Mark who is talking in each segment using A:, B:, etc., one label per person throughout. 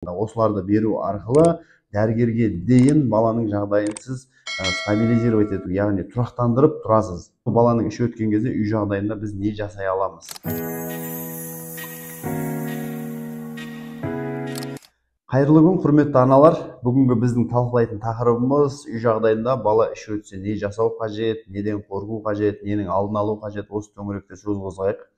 A: Осыларды беру арқылы дәрігерге дейін баланың жағдайын сіз стабилизировать ету, яғни тұрақтандырып тұрасыз. Баланың іші өткен кезде үй жағдайында біз не жасай аламыз? Қайырлы күн, құрметті аналар. Бүгінгі біздің талқылайтын тақырыбымыз үй жағдайында бала іші өтсе не жасау қажет, неден қорқу қажет, ненің алдын алу қажет, осы төңіректе сөз қозғайық.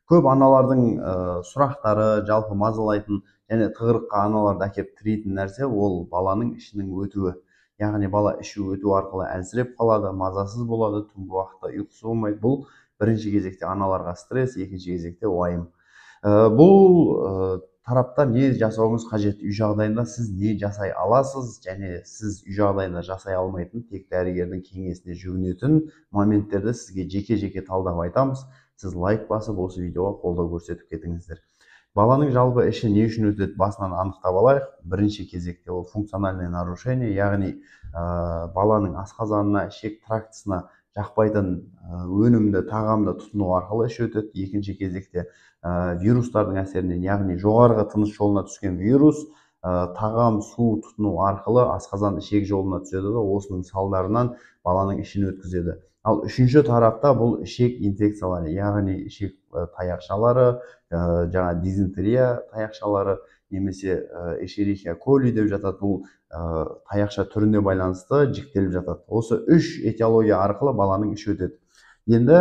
A: Көп аналардың сұрақтары, жалпы мазалайтын және тығырыққа аналарды әкеп тірейтін нәрсе ол баланың ішінің өтуі. Яғни бала іші өту арқылы әлсіреп қалады, мазасыз болады, түнгі уақытта ұйқысы болмайды. Бұл бірінші кезекте аналарға стресс, екінші кезекте уайым. Бұл тарапта не жасауыңыз қажет? Үй жағдайында сіз не жасай аласыз және сіз үй жағдайында жасай алмайтын, тек дәрігердің кеңесіне жүгінетін моменттерді сізге жеке-жеке талдап айтамыз. Сіз лайк басып, осы видеоға қолдау көрсетіп кетіңіздер. Баланың жалпы іші не үшін өтеді, басынан анықтап алайық. Бірінші кезекте ол функциональное нарушение, яғни баланың асқазанына, ішек трактісына жақпайтын өнімді, тағамды тұтыну арқылы іші өтеді. Екінші кезекте вирустардың әсерінен, яғни жоғарғы тыныс жолына түскен вирус тағам, су тұтыну арқылы асқазан ішек жолына түседі де, осының салдарынан баланың ішін өткізеді. Ал үшінші тарапта бұл ішек инфекциялары, яғни ішек таяқшалары, жаңа дизентерия таяқшалары немесе эшерихия коли деп жатады. Бұл таяқша түріне байланысты жіктеліп жатады. Осы үш этиология арқылы баланың іші өтеді. Енді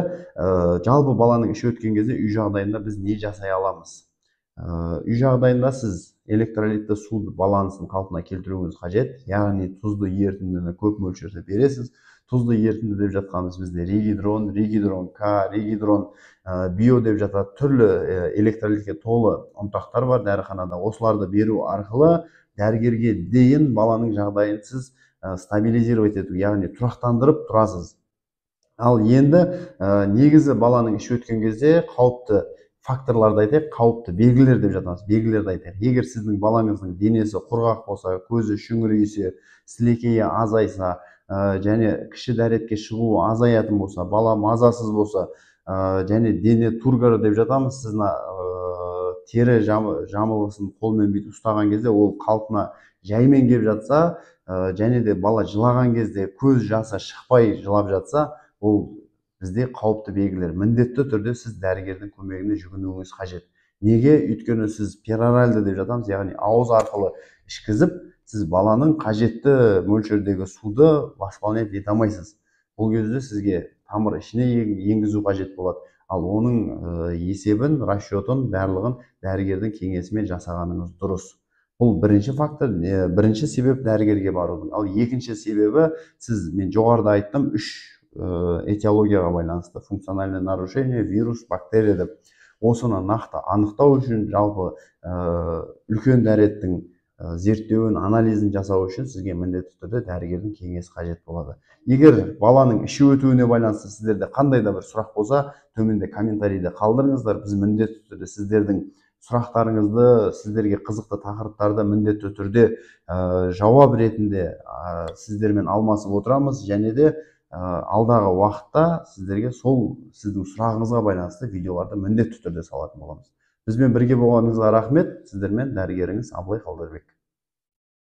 A: жалпы баланың іші өткен кезде үй жағдайында біз не жасай аламыз? Үй жағдайында сіз электролитті су балансын қалпына келтіруіңіз қажет. Яғни тұзды ерітіндіні көп мөлшерде бересіз. Тұзды ерітінді деп жатқанымыз бізде регидрон, регидрон К, регидрон био деп жатады. Түрлі электролитке толы ұнтақтар бар дәріханада. Осыларды беру арқылы дәрігерге дейін баланың жағдайын сіз стабилизировать ету, яғни тұрақтандырып тұрасыз. Ал енді негізі баланың іші өткен кезде қауіпті факторларды айтайық, қауіпті белгілер деп жатамыз, белгілерді айтайық. Егер сіздің балаңыздың денесі құрғақ болса, көзі шүңірейсе, сілекейі азайса, және кіші дәретке шығуы азаятын болса, бала мазасыз болса, және дене тургоры деп жатамыз, сіз тері жамылғысын қолмен бүйтіп ұстаған кезде ол қалпына жаймен келіп жатса, және де бала жылаған кезде көз жасы шықпай жылап жатса, ол бізде қауіпті белгілер. Міндетті түрде сіз дәрігердің көмегіне жүгінуіңіз қажет. Неге? Өйткені сіз пероральды деп жатамыз, яғни ауыз арқылы ішкізіп, сіз баланың қажетті мөлшердегі суды восполнять ете алмайсыз. Бұл кезде сізге тамыр ішіне енгізу қажет болады. Ал оның есебін, расчетын, барлығын дәрігердің кеңесімен жасағаныңыз дұрыс. Бұл бірінші фактор, бірінші себеп дәрігерге барудың. Ал екінші себебі, сіз, мен жоғарыда айттым, үш этиологияға байланысты функциональное нарушение, вирус, бактерия деп. Осыны нақты анықтау үшін, жалпы үлкен дәреттің зерттеуін, анализін жасау үшін сізге міндетті түрде дәрігердің кеңесі қажет болады. Егер баланың іші өтуіне байланысты сіздерде қандай да бір сұрақ болса, төменде комментарийде қалдырыңыздар. Біз міндетті түрде сіздердің сұрақтарыңызды, сіздерге қызықты тақырыптарды міндетті түрде жауап ретінде сіздермен алмасып отырамыз. Және де алдағы уақытта сіздерге сол сіздің сұрағыңызға байланысты видеоларды міндетті түрде салатын боламыз. Бізбен бірге болғаныңызға рахмет. Сіздермен дәрігеріңіз Абылай Қалдарбек.